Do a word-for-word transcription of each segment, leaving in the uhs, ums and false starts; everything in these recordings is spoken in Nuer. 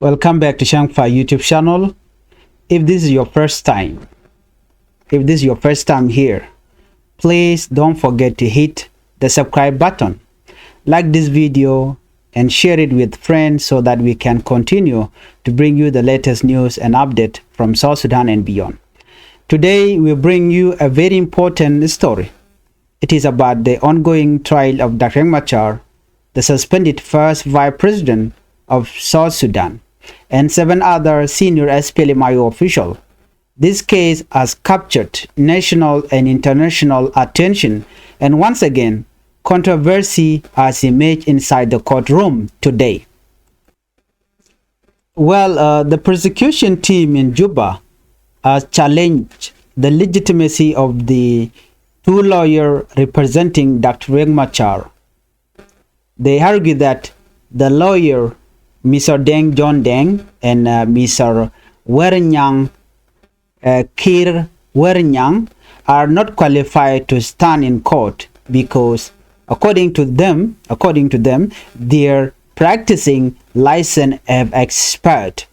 Welcome back to Shangfa YouTube channel. If this is your first time, if this is your first time here, please don't forget to hit the subscribe button, like this video, and share it with friends so that we can continue to bring you the latest news and update from South Sudan and beyond. Today, we bring you a very important story. It is about the ongoing trial of Doctor Riek Machar, the suspended first vice president of South Sudan, and seven other senior S P L M I O officials. This case has captured national and international attention, and once again, controversy has emerged inside the courtroom today. Well, uh, the prosecution team in Juba has challenged the legitimacy of the two lawyers representing Doctor Riek Machar. They argue that the lawyer, Mister Deng John Deng, and uh, Mister Wernyang uh, Kir Wernyang, are not qualified to stand in court because, according to them, according to them, their practicing license have expired.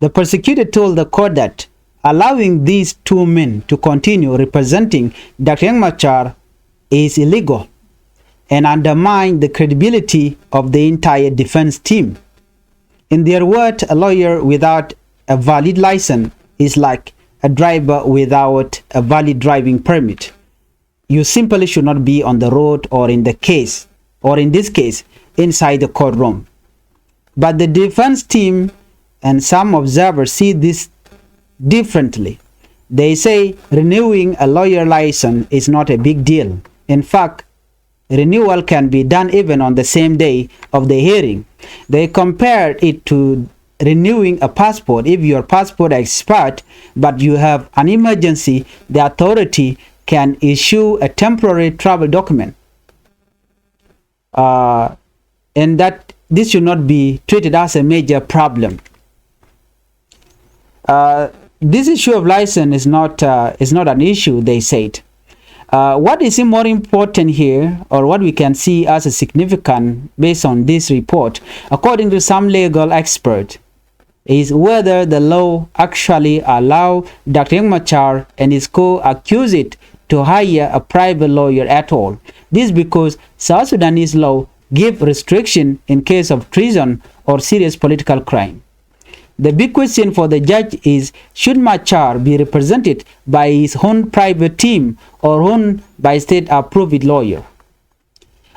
The prosecutor told the court that allowing these two men to continue representing Doctor Riek Machar is illegal and undermine the credibility of the entire defense team. In their word, a lawyer without a valid license is like a driver without a valid driving permit. You simply should not be on the road or in the case, or in this case, inside the courtroom. But the defense team and some observers see this differently. They say renewing a lawyer license is not a big deal. In fact, renewal can be done even on the same day of the hearing. They compared it to renewing a passport. If your passport expired but you have an emergency, the authority can issue a temporary travel document. Uh, and that this should not be treated as a major problem. Uh, this issue of license is not, uh, is not an issue, they said. Uh, what is more important here, or what we can see as a significant based on this report, according to some legal expert, is whether the law actually allow Doctor Riek Machar and his co-accused to hire a private lawyer at all. This because South Sudanese law give restriction in case of treason or serious political crime. The big question for the judge is, should Machar be represented by his own private team or own by state-approved lawyer?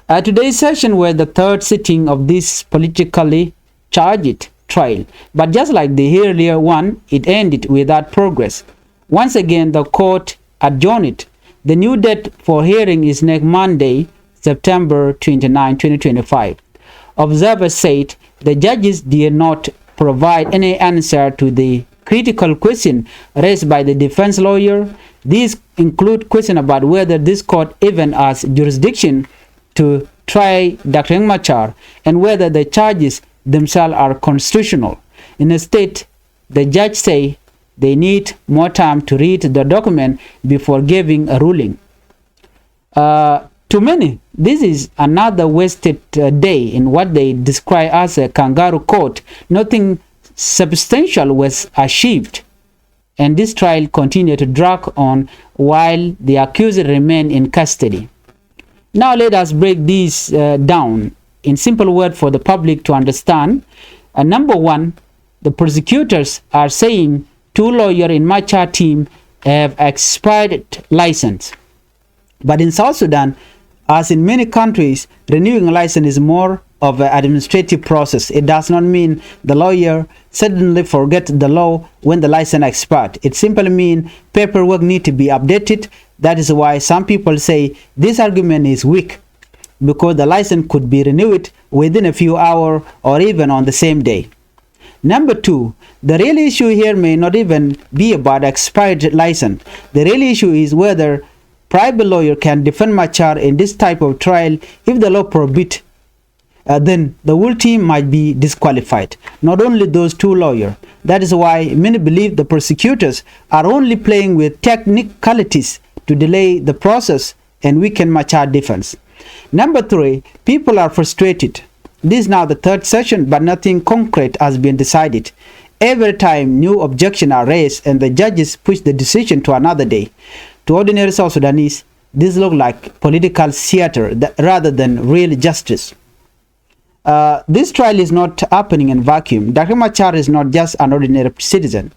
Uh, today's session was the third sitting of this politically charged trial, but just like the earlier one, it ended without progress. Once again, the court adjourned. The new date for hearing is next Monday, September twenty-nine, twenty twenty-five. Observers said the judges did not provide any answer to the critical question raised by the defense lawyer. These include questions about whether this court even has jurisdiction to try Doctor Riek Machar and whether the charges themselves are constitutional. Instead, the judge say they need more time to read the document before giving a ruling. Uh, to many, this is another wasted, uh, day in what they describe as a kangaroo court. Nothing substantial was achieved, and this trial continued to drag on while the accused remain in custody. Now let us break this, uh, down in simple word for the public to understand. Uh, number one, the prosecutors are saying two lawyers in Machar team have expired license. But in South Sudan, as in many countries, renewing a license is more of an administrative process. It does not mean the lawyer suddenly forget the law when the license expired. It simply means paperwork need to be updated. That is why some people say this argument is weak, because the license could be renewed within a few hours or even on the same day. Number two, the real issue here may not even be about expired license. The real issue is whether private lawyer can defend Machar in this type of trial. If the law prohibit, uh, then the whole team might be disqualified. Not only those two lawyers. That is why many believe the prosecutors are only playing with technicalities to delay the process and weaken Machar defense. Number three, people are frustrated. This is now the third session, but nothing concrete has been decided. Every time new objections are raised and the judges push the decision to another day. To ordinary South Sudanese, this looks like political theater th- rather than real justice. Uh, this trial is not happening in vacuum. Doctor Machar is not just an ordinary citizen.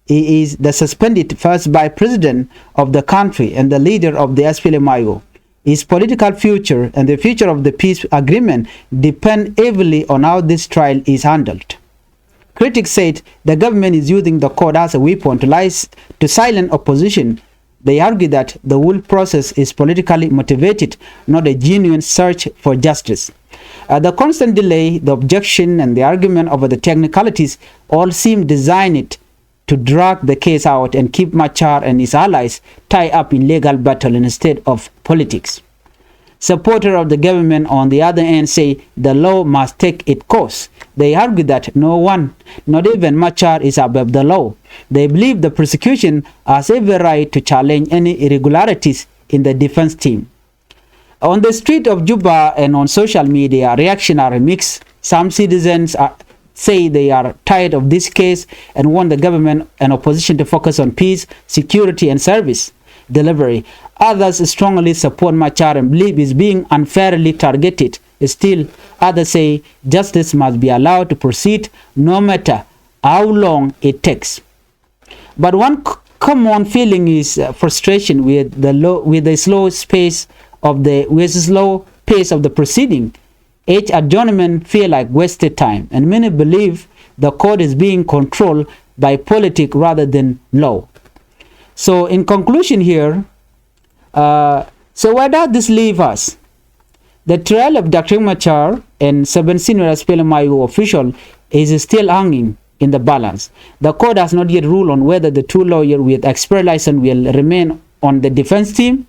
He is the suspended first vice president of the country and the leader of the S P L M I O. His political future and the future of the peace agreement depend heavily on how this trial is handled. Critics said the government is using the court as a weapon to, lies, to silence opposition. They argue that the whole process is politically motivated, not a genuine search for justice. Uh, the constant delay, the objection, and the argument over the technicalities all seem designed to drag the case out and keep Machar and his allies tied up in legal battle instead of politics. Supporters of the government, on the other hand, say the law must take its course. They argue that no one, not even Machar, is above the law. They believe the prosecution has every right to challenge any irregularities in the defense team. On the street of Juba and on social media, reactions are mixed. Some citizens are, say they are tired of this case and want the government and opposition to focus on peace, security, and service delivery. Others strongly support Machar and believe he's being unfairly targeted. Still, others say justice must be allowed to proceed no matter how long it takes. But one c- common feeling is uh, frustration with the, low, with the slow space of the with the slow pace of the proceeding. Each adjournment feel like wasted time, and many believe the court is being controlled by politics rather than law. So, in conclusion, here, uh, so where does this leave us? The trial of Doctor Machar and seven senior S P L M I O official is still hanging in the balance. The court has not yet ruled on whether the two lawyers with expert license will remain on the defense team.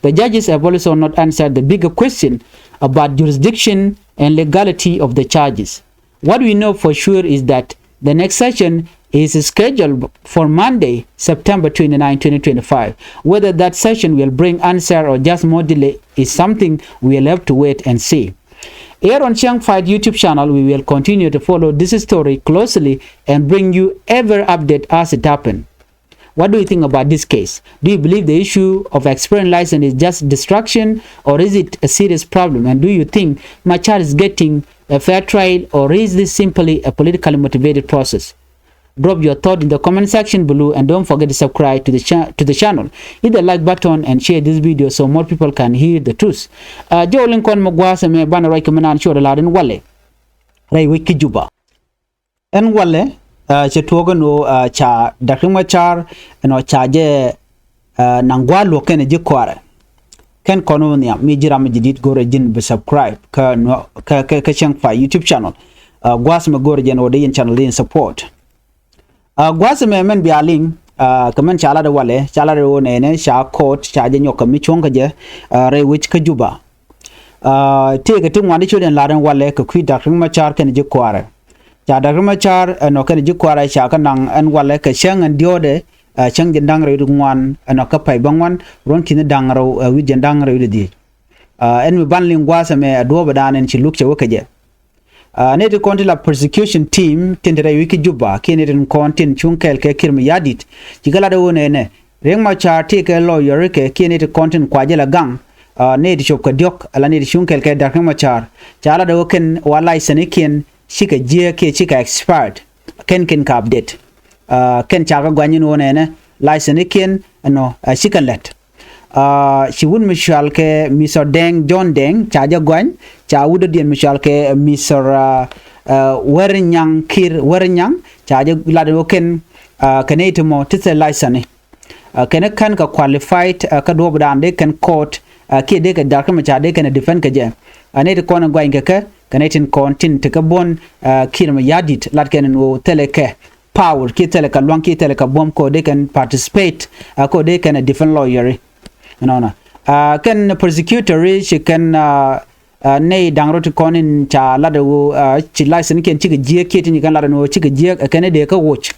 The judges have also not answered the bigger question about jurisdiction and legality of the charges. What we know for sure is that the next session is scheduled for Monday, September twenty-ninth, twenty twenty-five. Whether that session will bring answer or just more delay is something we'll have to wait and see. Here on Chiang Fight YouTube channel, we will continue to follow this story closely and bring you every update as it happens. What do you think about this case? Do you believe the issue of experience license is just distraction, or is it a serious problem? And do you think Machar is getting a fair trial, or is this simply a politically motivated process? Drop your thought in the comment section below and don't forget to subscribe to the, cha- to the channel. Hit the like button and share this video so more people can hear the truth. Uh, jɛ wä liŋ kɔn mɛ gua̱a̱th ɛmɛ banɛ ruac kɛ mi naan ciöt ɛ la̱r in walɛ rɛy wec kä Juba. Ɛn walɛ, uh, cɛ tuɔɔk ɛn ɣöö, uh, ca Doctor Machar ɛn ɣöö ca jɛ, uh, naŋ gua̱a̱th luɔ̱k kɛnɛ ji̱ kɔaarɛ. Kɛn kɔn wä nhiam mi ji̱ ram mi ji̱ di̱t go̱rɛ ji̱n bi subscribe kä nuɔ kä kä kä Chiang Fight YouTube channel. Uh, gua̱a̱th mɛ go̱rɛ jɛn ɣöö dee yɛn channel dee yɛn support. Uh, gua̱a̱th mɛ mɛn bia liŋ, uh, kɛ mɛn ca lat walɛ ca lat wä nɛnɛ ca court ca jɛ nyɔk kɛ mi cuɔ̱ŋ kɛ jɛ, uh, rɛy wec kä Juba. Uh, tëëkɛ ti ŋuan di ciöt ɛn lat ɛn walɛ kɛ kui̱ Doctor Machar kɛnɛ ji̱ kɔaarɛ. Ca Doctor Machar ɛnɔ kɛnɛ ji̱ kɔaarɛ ca kä naŋ ɛn walɛ kɛ cäŋ ɛn diɔ̱ɔ̱dɛ, uh, cäŋ jiɛn da̱ŋ rɛw wi̱cdɛ ŋuan ɛnɔ kä pay bä ŋuan ruɔ̱n ki̱ni da̱ŋ rɛw, uh, wi̱c jiɛn da̱ŋ rɛw wi̱cdɛ dhieec. Uh, ɛn mi ban liŋ gua̱a̱th ɛmɛ ɛ duɔ̱ɔ̱pädan ɛn ci luk cɛ wä kɛ jɛ. Uh, nɛy ti kɔn ti la prosecution team tin te rɛy wec kä Juba kiɛ nɛy tin kɔn tin cuŋ kɛɛl kɛ Kiir Mayardit. Ci kɛ lat ɛ ɣöö nɛnɛ Riek Machar tëëkɛ lawyer kɛ kiɛ nɛy ti kɔn tin kua jɛ la gaŋ. Uh, nɛy ti cop kɛ diɔ̱k ala nɛy ti cuŋ kɛɛl kɛ Doctor Machar. Ca lat ɛ ɣöö kɛn wa license kiɛn cikɛ jiääk kiɛ cikɛ expired. Kɛn kɛn kɛ update. Uh, kɛn ca kɛ guany in ɣöö nɛnɛ license kiɛn ɛnɔ, uh, cikɛ lät. Uh, ci wut mi cual kɛ Mister Deng, John Deng, ca jɛ gɔany, ca wut dɔ̱diɛn mi cual kɛ Mister, uh, uh, Wernyaŋ, Kiir Wernyaŋ, ca jɛ lat wä kɛn, uh, kɛ nɛy ti mɔ ti thil license. Uh, kɛn kän kɛ qualified, uh, kä duɔ̱ɔ̱pdan dee kɛn court, uh, kiɛ dee kɛ Doctor Machar dee kɛn defend kɛ jɛ. Uh, nɛy ti kɔn gɔany kɛ kɛ, kɛ nɛy tin kɔn tin ti kɛ buɔ̱n, uh, Kiir Mayardit lat kɛn ɛn ɣöö thilɛ kɛ power kiɛ thilɛ kɛ lua̱ŋ kiɛ thilɛ kɛ buɔ̱m kɛ ɣöö dee kɛn participate, uh, kɛ ɣöö dee kɛn defend lawyer. Nɔnɔ. Uh, kɛn prosecutor ci kɛn, uh, uh, nɛy da̱ŋ rɛw ti kɔn in ca lat ɛ ɣöö, uh, ci license kiɛn cikɛ jiääk kiɛ ti nyi kɛn lat ɛn ɣöö cikɛ jiääk ɛ kɛn dee kä woc.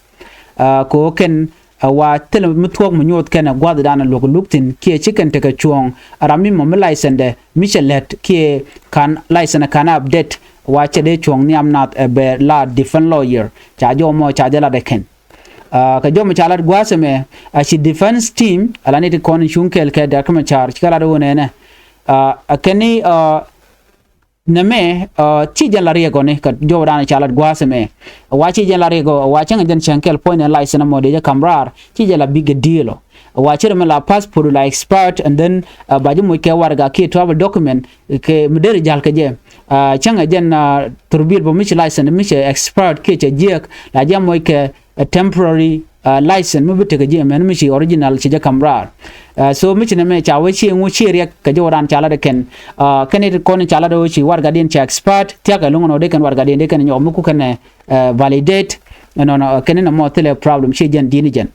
Uh, kɛ ɣöö kɛn, uh, wa thilɛ mi thuɔ̱k mi nyoth kɛn ɛ gua̱thdan ɛ luɔ̱k luk thi̱n kiɛ ci kɛn tekɛ cuɔ̱ɔ̱ŋ ɛ ram mi mɔ mi license dɛ mi cɛ lät kiɛ ka̱n license ka̱n update. Wa cɛ dee cuɔ̱ŋ nhiam nath ɛ bɛ la defense lawyer ca jɔw mɔ ca jɛ lat ɛ kɛn. Kɛ jɔw mɔ ca lat gua̱a̱th ɛmɛ a ci defense team ala ni ti kɔn in cuŋ kɛɛl kɛ Dr. Machar ci kɛ lat ɛ wä nɛnɛ. Ɛ kɛn ni nɛmɛ ci jɛn la riɛk ɔ ni kɛ jɔw dan ca lat gua̱a̱th ɛmɛ. Wa ci jɛn la riɛk ɔ wa cäŋ jɛn cäŋ kɛɛl puɔ̱ny ni license ɛmɔ dee jɛ kam raar ci jɛ la big deal ɔ. Wa ci rɛ mi la passport la expired and then ba ji̱ moc kɛ warɛga kiɛ travel document kɛ mi deri ja̱l kɛ jɛ. Cäŋ ɛ jɛn thurbil bä mi ci license mi cɛ expired kiɛ cɛ jiɛk la jɛ moc kɛ a temporary license mi bi tekɛ ji̱ ɛmɛn mi ci original ci jɛ kam raar. So mi ci nɛmɛ ca wee ci ŋu ci riɛk kɛ jɛ wä raan ca lat ɛ kɛn. Kɛn it kɔn ca lat ɛ wee ci warɛgadiɛn cɛ expired thia̱k ɛ luŋ ɛn wä dee kɛn warɛgadiɛn dee kɛn nyɔk mi ku kɛn validate. Ɛnɔnɔ kɛn in ɛmɔ thilɛ problem ci jɛn di̱n jɛn.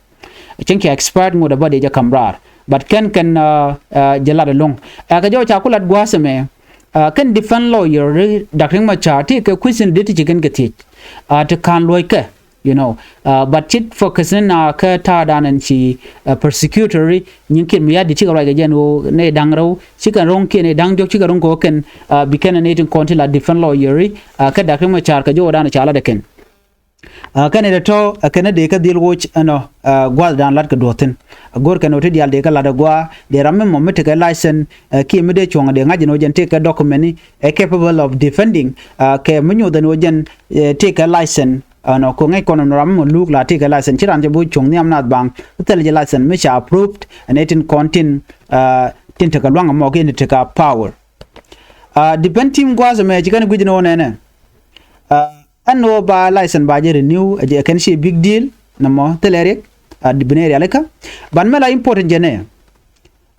Cieŋ kɛ expired ŋot ɛ bä dee jɛ kam raar. But kɛn kɛn jɛ lat ɛlɔ̱ŋ. Ɛ kɛ jɔw ca ku lat gua̱a̱th ɛmɛ kɛn defense lawyer Dr. Machar ti kɛ question dit ti ci kɛn kɛ thiec. Ti ka̱n luɔ̱ckɛ you know. But cit focus ni na kä ta̱a̱ dan ɛn ci prosecutory nyin kiɛn mi ya̱t di cikɛ ruac kɛ jɛn ɣöö nɛy da̱ŋ rɛw cikɛ ro̱ŋ kiɛn nɛy da̱ŋ diɔ̱k cikɛ ro̱ŋ kɛ ɣöö kɛn bikɛn nɛy tin kɔn ti la defense lawyer kä Dr. Machar kɛ jɔw dan ca lat ɛ kɛn. Kä nɛy tɔ̱tɔ̱ ɛ kɛn dee kä dhil woc ɛnɔ gua̱thdan lat kɛ duɔ̱thin. Go̱r kɛn ɣöö ti diaal dee kä lat ɛ gua̱a̱ dee ram mi mɔ mi tekɛ license kiɛ mi dee cuɔ̱ŋ dee ŋa̱c ɛn ɣöö jɛn tekɛ document ni ɛ capable of defending kɛ mi nyoth ɛn ɣöö jɛn tekɛ license. Ɛnɔ kɛ ŋäc kɔn ɛn ram mi mɔ luuk la tekɛ license ci raan cɛ bi cuɔ̱ŋ nhiam naath baŋ thilɛ jɛ license mi ca approved ɛn ɛ tin kɔn tin tin tekɛ luaŋ ɛmɔ kiɛ ni tekɛ power. Defense team gua̱a̱th ɛmɛ ci kɛn guic ni ɣöö nɛnɛ. Ɛn ɣöö ba license ba jɛ renew ɛ kɛn ci big deal nɔmɔ thilɛ riɛk. Bi nɛy rialikä ban mɛ la important jɛ nɛ.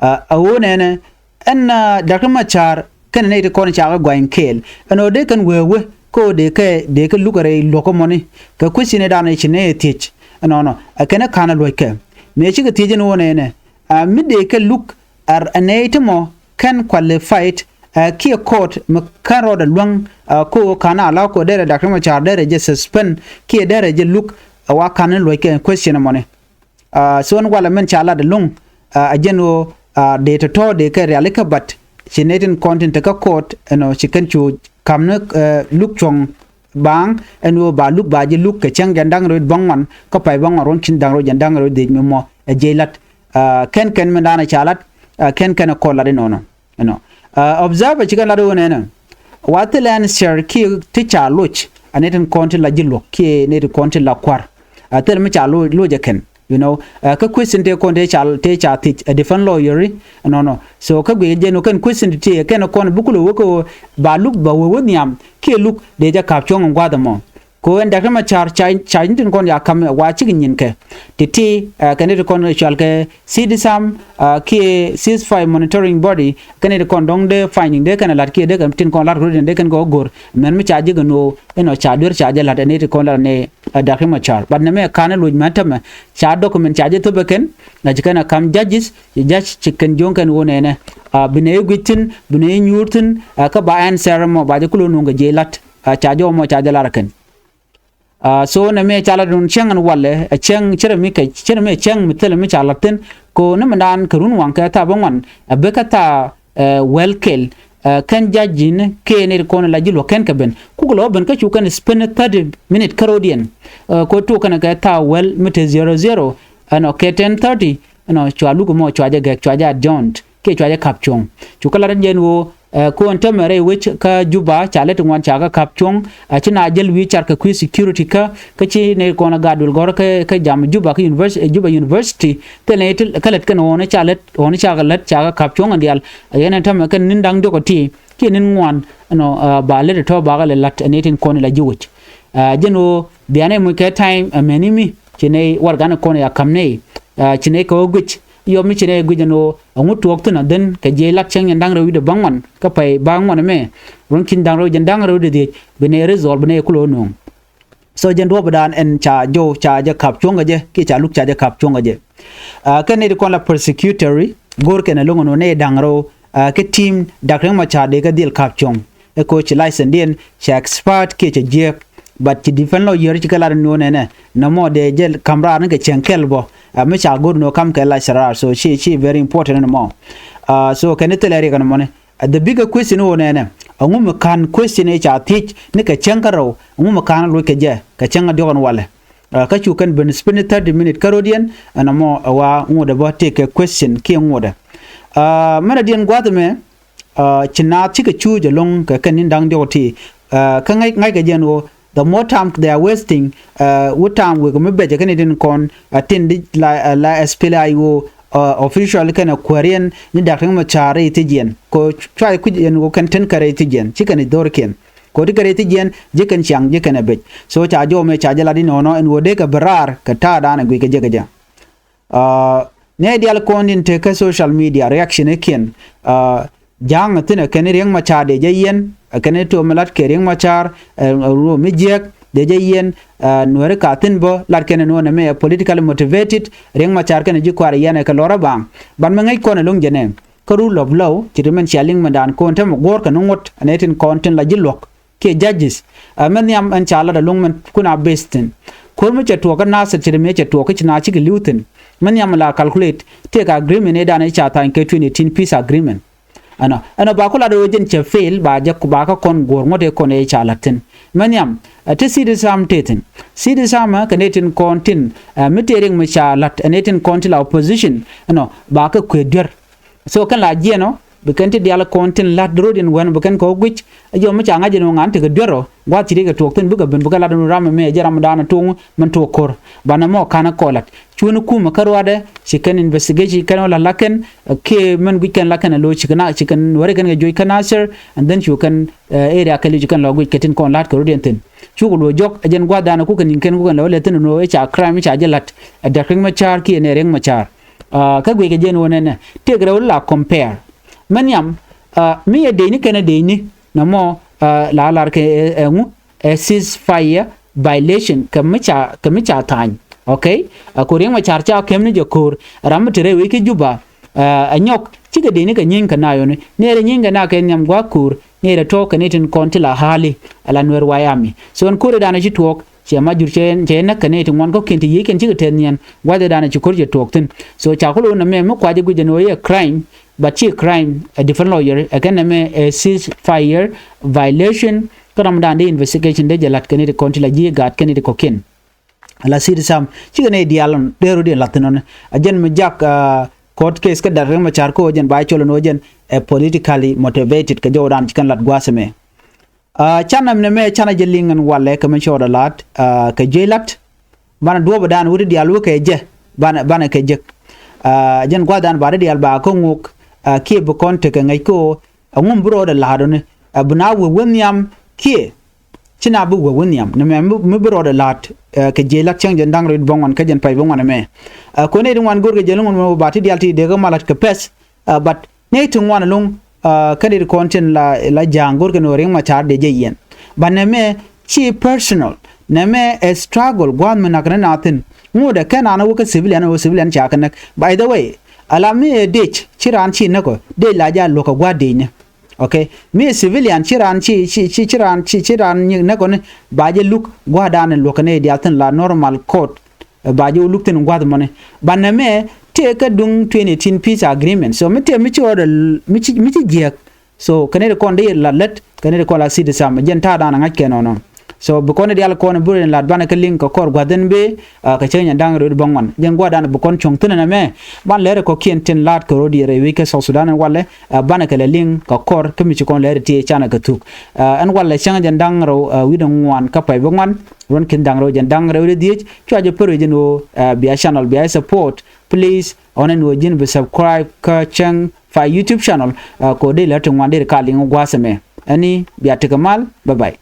Ɛ ɣöö nɛnɛ ɛn Dr. Machar kɛn nɛy ti kɔn ca kɛ gua̱ny kɛɛl ɛn ɣöö dee kɛn wee wee kä ɣöö dee kɛ dee kɛ luk ɛ rɛy luɔ̱k kä mɔni kɛ question ɛ dan ɛ ci nɛy ɛ thiec. Ɛnɔnɔ ɛ kɛn ɛ ka̱n ɛ luɔ̱ckɛ mëë cikɛ thiec ɛn ɣöö nɛnɛ mi dee kɛ luk ɛ nɛy ti mɔ kɛn qualified kiɛ court mi kɛn rɔɔdɛ luäŋ. Ko ka̱n ala ko derɛ Dr. Machar derɛ jɛ suspend kiɛ derɛ jɛ luk ɛ wa ka̱n ni luɔ̱ckɛ question mɔni. So ɛn walɛ mɛn ca lat ɛlɔ̱ŋ ɛ jɛn ɣöö dee tɔ̱tɔ̱ dee kɛ rialikä but ci nɛy tin kɔn tin tekä court ɛnɔ ci kɛn cu ka̱m ni luk cuɔ̱ŋ baaŋ ɛn ɣöö ba luk ba ji̱ luk kɛ cäŋ jɛn da̱ŋ rɛw bäŋuan kä pay bäŋuan ruɔ̱n cin da̱ŋ rɛw jɛn da̱ŋ rɛw dhieec mi mɔ ɛ jiɛc la̱t. Kɛn kɛn min da̱a̱n ɛ ca la̱t kɛn kɛn ɛ kɔn la̱t inɔnɔ. Ɛnɔ observer ci kɛn la̱t iwä nɛnɛ wa thil answer kiɛ ti ca loc ɛ nɛy tin kɔn ti la ji̱ luɔ̱k kiɛ nɛy tin kɔn ti la kua̱r. Thil mi ca loc ɛ kɛn you know. Kä question tëë kɔn tëë ca tëë ca thiec ɛ defense lawyer ri. Ɛnɔnɔ so kä guic jɛn ɔ kɛn question ti tëë kɛn kɔn bi kulɛ wä kä ba luk ba wee wä nhiam kiɛ luk dee jɛ ka̱p cuɔ̱ŋ in gua̱th ɛmɔ. Ko ɛn Dr. Machar ca ca nyin tin kɔn ya kam wa cik nyin kɛ ti ti kɛn ti kɔn cual kɛ C D SAM kiɛ ceasefire monitoring body kɛn ti kɔn dɔŋ dee finding dee kɛn lat kiɛ dee kɛn tin kɔn lat rot dee kɛn kɛ wä go̱r mɛn mi ca jik ɛn ɣöö ɛnɔ ca duer ca jɛ lat ɛn ti kɔn lat ni Dr. Machar. But nɛmɛ ka̱n loc mɛn tämɛ ca document ca jɛ thop ɛ kɛn na ci kɛn a kam judges ci judge ci kɛn jo̱ŋ kɛn ɣöö nɛnɛ bi nɛ i̱ guic thi̱n bi nɛ i̱ nyuur thi̱n. Kä ba answer mɔ ba jɛ kulɛ nuŋ kɛ jiɛc la̱t. Ca jɔw mɔ ca jɛ lar ɛ kɛn. So nɛ mëë ca lat run cäŋ ɛn walɛ ɛ cäŋ cärɛ mi kɛ cärɛ mi ɛ cäŋ mi thilɛ mi ca lat thi̱n. Ko ni mi daan kɛ run waŋ kɛ thaap bä ŋuan ɛ bek kä thaap wɛl kɛl. Kɛn ja̱c ji̱n kɛ nɛy ti kɔn la ji̱ luɔ̱k kɛn kɛ ben kuk lɔ ben kä cu kɛn spend thirty minute kä ro̱diɛn. Ko tuɔk kɛn kɛ thaap wɛl mi te zero zero ɛnɔ kɛ ten thirty ɛnɔ cua luk mɔ cua jɛ gɛk cua jɛ adjourned kiɛ cua jɛ ka̱p cuɔ̱ŋ. Cu kä lat jɛn ɣöö Ɛ, kuɔn täämɛ rɛy wec kä Juba ca lät ti ŋuan ca kɛ ka̱p cuɔ̱ŋ. Ɛ, ci na jäl wi̱i̱ car kɛ kui̱ security kä, kä ci nɛy kɔn ɛ gaat duël gɔ̱rä kä, kä jam Juba kä university, Juba University. Thilɛ nɛy ti kä lät kɛn ɣɔ̱n ca lät, ɣɔ̱n ca kɛ lät ca kɛ ka̱p cuɔ̱ŋ ɛ diaal. Ɛ, yɛn ɛ täämɛ kɛn ni̱n da̱ŋ diɔ̱k ɛ ti kiɛ ni̱n ŋuan, ɛnɔ, ɛ, ba lät ɛ tɔ̱ bakɛ lɛ la̱t ɛ nɛy tin kɔn ɛ la ji̱ wec. Ɛ, jɛn ɣöö bia nɛy muc kɛ time ɛ mɛni mi ci nɛy warɛgani kɔn ɛ ya ka̱m nɛy. Ɛ, ci nɛy kɛ ɣöö guic, yɔm mi ci nɛy guic ɛn ɣöö ɛŋu tuɔɔk thi̱n a dhän kɛ jiɛc lat cäŋ jɛn da̱ŋ rɛw wi̱cdɛ bäŋuan kä pay bäŋuan ɛmɛ. Ruɔ̱n ki̱n da̱ŋ rɛw jɛn da̱ŋ rɛw wi̱cdɛ dhiec bi nɛy result bi nɛy kulɛ ɣä nööŋ. So jɛn duɔ̱ɔ̱pdan ɛn ca jɔw ca jɛ ka̱p cuɔ̱ŋ kɛ jɛ kiɛ ca luk ca jɛ ka̱p cuɔ̱ŋ kɛ jɛ. Ɛ, kɛn nɛy ti kɔn la prosecutory go̱o̱r kɛn ɛlɔ̱ŋ ɛn ɣöö nɛy da̱ŋ rɛw, ɛ, kɛ team Dak Riek Machar dee kɛ dhil ka̱p cuɔ̱ŋ. Ɛ kɛ ɣöö ci license diɛn cɛ expired kiɛ cɛ jiääk. But ci defense lawyer ci kɛ lat ɛn ɣöö nɛnɛ nɔmɔ dee jɛ ka̱m raar ni kɛ cieŋ kɛl bɔ. Ɛ, mi ca go̱o̱r ni ɣöö ka̱m kɛ license raar. So ci, ci very important ɛn mɔ. Ɛ, so kɛn ni thilɛ riɛk ɛn mɔni. Ɛ, the bigger question ɣöö nɛnɛ Ɛŋu mi ka̱n question ëë ca thiec ni kɛ cäŋ kärɔw, ɛŋu mi ka̱n loc kɛ jɛ kɛ cäŋ diɔ̱k ɛn walɛ. Kä cu kɛn ben spend thirty minute kärɔ̱diɛn ɛn ɛmɔ ɛ wa ŋot ɛ bä tëëkɛ question kiɛ ŋot ɛ. Mɛn ɛ diɛn gua̱th ɛmɛ, ci naath cikɛ cuuc ɛlɔ̱ŋ kɛ kɛn ni̱n da̱ŋ diɔ̱k ti. Kä ŋa̱c ŋa̱ckɛ jɛn ɣöö the more time they are wasting, wut time wek mi bɛcɛ kɛn itin kɔn a tin di la SPLA-IO official kɛn a kuäriɛn ni Dak Riek Machar rɛy thijiɛn. Kɛ cua kui̱c ɛn ɣöö kɛn tin kɛ rɛy thijiɛn ci kɛn i̱ dhorkiɛn. Kɛ ɣöö ti kɛ rɛy thijiɛn ji̱ kɛn ciaŋ ji̱ kɛn a bec. So ca jɔw mɛ ca jɛ lat inɔnɔ ɛn ɣöö dee kɛ bɛ raar kɛ ta̱a̱ da̱a̱n a guic kɛ jɛ kɛ jɛ. Nɛ dial kɔn din tekä social media reaction ikiɛn. Ja̱a̱ŋ thi̱n ɛ kɛn Riek Machar dee jɛ yiɛn, ɛ kɛn tuɔɔk mi lat kɛ Riek Machar, ruɔ mi jiɛk dee jɛ yiɛn. Nuɛri ka thi̱n bä lat kɛn nuɔn ɛmɛ ɛ politically motivated. Riek Machar kɛn ji̱ kuaar yiɛn ɛ kɛ lɔr ɛ baŋ. Ban mi ŋäc kɔn ɛ lo̱ŋ jɛ nɛ kä rule of law ci ri mɛn cia liŋ mɛn daan kɔn te mi guɔ̱ɔ̱r kɛ ni ŋuɔ̱t ɛn ɛ tin kɔn tin la ji̱ luɔ̱k kiɛ judges. Mɛ nhiam ɛn ca lat ɛlɔ̱ŋ mɛn kun a base thi̱n. Ko̱r mi cɛ tuɔɔk kä Nasir ci ri mi cɛ tuɔɔk kä ci na cikɛ li̱w thi̱n. Mɛ nhiam la calculate tëëk agreement ëë dan ëë ca tha̱a̱ny kɛ twenty eighteen peace agreement. Ɛnɔ ɛnɔ ba ku lat ɣöö jɛn cɛ fail ba jɛ ba kä kɔn guɔ̱ɔ̱r ŋuɔ̱t ëë kɔn ëë ca la̱t thi̱n. Mɛ nhiam ɛ te Sidi Sam te thi̱n. Sidi Sam ɛ kɛ nɛ tin kɔn tin mi tëë Riek Machar la̱t ɛn ëë tin kɔn tin la opposition ɛnɔ ba kä kuëë duer. So kɛn la jiɛn ɔ bi kɛn ti dial kɔn tin la̱t ro̱diɛn wän bi kɛn kɛ wä guic. Ɛ jɔm mi ca ŋa̱c ɛn ɣöö ŋa̱n tekɛ duer ɔ gua̱th ci riek ɛ tuɔɔk thi̱n bikɛ ben bikɛ lat ɛn ram ɛmɛ ɛ jɛ ram da̱a̱n ɛ tuɔɔk mɛn tuɔɔk ko̱r. Banɛ mɔ ka̱n ɛ kɔɔlat cuun kum ɛ kä ruaadɛ ci kɛn investigation kɛn ɔ la la̱t kɛn kiɛ mɛn guic kɛn la̱t kɛn ɛ lo̱c ci kɛn ci kɛn wääri kɛn kɛ juɔc kä Nasir. And then cu kɛn area kɛn li̱w ci kɛn lɔ guic kɛ tin kɔn la̱t kɛ ro̱diɛn thi̱n. Cukɛ luɔ jɔk ɛ jɛn gua̱th da̱a̱n ɛ kukɛ ni̱n kɛn kukɛ lɔ lɛ thi̱n ɛn ɣöö ɛ ca crime ca jɛ la̱t ɛ Dak Riek Machar kiɛ nɛ Riek Machar. Kä guic kɛ jɛn ɣöö nɛnɛ tëëk rɛw la compare. Mɛ nhiam mi ɛ decni kɛn ɛ decni nɔmɔ la lar kɛ ɛŋu ɛ ceasefire violation kɛ mi ca kɛ mi ca tha̱a̱ny. Okay. Ɛ ko̱r Riek Machar ca kɛm ni jɛ ko̱r ram mi te rɛy wec kä Juba. Ɛ nyɔk cikɛ decni kɛ nyieeny kɛ na yɔni ni ɛ rɛ nyieeny kɛ na kɛ nhiam gua̱a̱k ko̱r ni ɛ rɛ tɔ̱ kɛ ni tin kɔn ti la ha̱a̱li. Ala Nuɛr White Army so ɛn ko̱r ɛ danɛ ci tuɔɔk. Ciɛ ma jur cɛ cɛ näk kɛ nɛy ti ŋuan kɔ̱kiɛn ti yiëëkiɛn cikɛ tɛth niɛn gua̱cɛ danɛ ci ko̱r cɛ tuɔɔk thi̱n. So ca kulɛ wä nɛmɛ mi kuacä guic ɛn ɣöö yɛ crime. But ci crime ɛ different lawyer ɛ kɛn nɛmɛ ɛ ceasefire violation. Kä ram dan dee investigation dee jɛ la̱t kɛ nɛy ti kɔn ti la ji̱ gaat kɛ nɛy ti kɔ̱kiɛn. Ala Sidi Sam cikɛ nɛy diaal dee rot in la̱th thi̱n ɔni. A jɛn mi jak court case kä Dak Riek Machar kä ɣöö jɛn ba cɔl ɛn ɣöö jɛn ɛ politically motivated kɛ jɔwdan ci kɛn la̱t gua̱a̱th ɛmɛ. Canɛ nɛmɛ canɛ jɛ liŋ ɛn walɛ kɛ mi cɔɔdɛ la̱t kɛ jiec la̱t. Banɛ duɔ̱ɔ̱pɛ dan wut diaal wä kɛ jɛ banɛ banɛ kɛ jek. Jɛn gua̱th dan ba di diaal ba kä ŋok kiɛ bi kɔn tekɛ ŋäc kä ɣöö ɛŋu mi bi rɔɔdɛ la̱t ɔni. Bi na wee wä nhiam kiɛ ci na bi wee wä nhiam nɛmɛ mi bi rɔɔdɛ la̱t. Kɛ jiec la̱t cäŋ jɛn da̱ŋ rɛw bä ŋuan kä jɛn pay bä ŋuan ɛmɛ. Kɔn nɛy ti ŋuan go̱rkɛ jɛ liŋ ŋun mɛ wä ba ti diaal ti dee kä ma la̱t kɛ pɛth. But nɛy ti ŋuan ɛlɔ̱ŋ kä nɛy ti kɔn tin la la ja̱a̱ŋ go̱rkɛ ni ɣöö Riek Machar dee jɛ yiɛn. But nɛmɛ ci personal nɛmɛ ɛ struggle gua̱a̱th mi nak ni na thi̱n. Ŋot ɛ kɛn an wä kä civilian wä civilian ca kɛ näk. By the way, ala mi ɛ dec ci raan ci näk ɔ dec la jɛ a luɔ̱k ɛ gua̱a̱th decni. Okay. Mi ɛ civilian ci raan ci ci ci ci raan ci ci raan nyi näk ɔ ni ba jɛ luk gua̱a̱th dan luɔ̱k ɛ ni diaal thi̱n la normal court. Ba ji̱ wä luk thi̱n gua̱th mɔni. Banɛ mɛ tëë kä duŋ twenty eighteen peace agreement. So mi tëë mi ci ɣɔdɛ mi ci mi ci jiɛk. So kɛn ri kɔn dee la lät kɛn ri kɔn la Sidi Sam jɛn ta̱a̱ da̱a̱n a ŋa̱c kɛ nɔnɔ. So bi kɔn diaal kɔn bi rɛn lat banɛ kä liŋ kɛ kɔr gua̱th in bee. Kɛ cäŋ nyɛ da̱ŋ rɛw bä ŋuan jɛn gua̱th da̱a̱n bi kɔn cuɔ̱ŋ thi̱n ɛn ɛmɛ. Ban lɛr kɔ̱kiɛn tin laat kɛ ro̱d yɛ rɛy wec kä South Sudan in walɛ. Banɛ kɛ lɛ liŋ kɛ kɔr kä mi ci kɔn lɛr tiee canɛ kɛ thuk. Ɛn walɛ cäŋ jɛn da̱ŋ rɛw wi̱dɛ ŋuan kä pay bä ŋuan. Ruɔ̱n ki̱n da̱ŋ rɛw jɛn da̱ŋ rɛw wi̱dɛ dhiec cua jɛ pär wi̱c jɛn ɣöö bia channel bia support. Please ɣɔn ɛn ɣöö ji̱n bi subscribe kä cäŋ pay YouTube channel. Kɛ ɣöö dee lɛr ti ŋuan dee ri ka liŋ gua̱a̱th ɛmɛ. Ɛni bia tekɛ mal. Bye bye.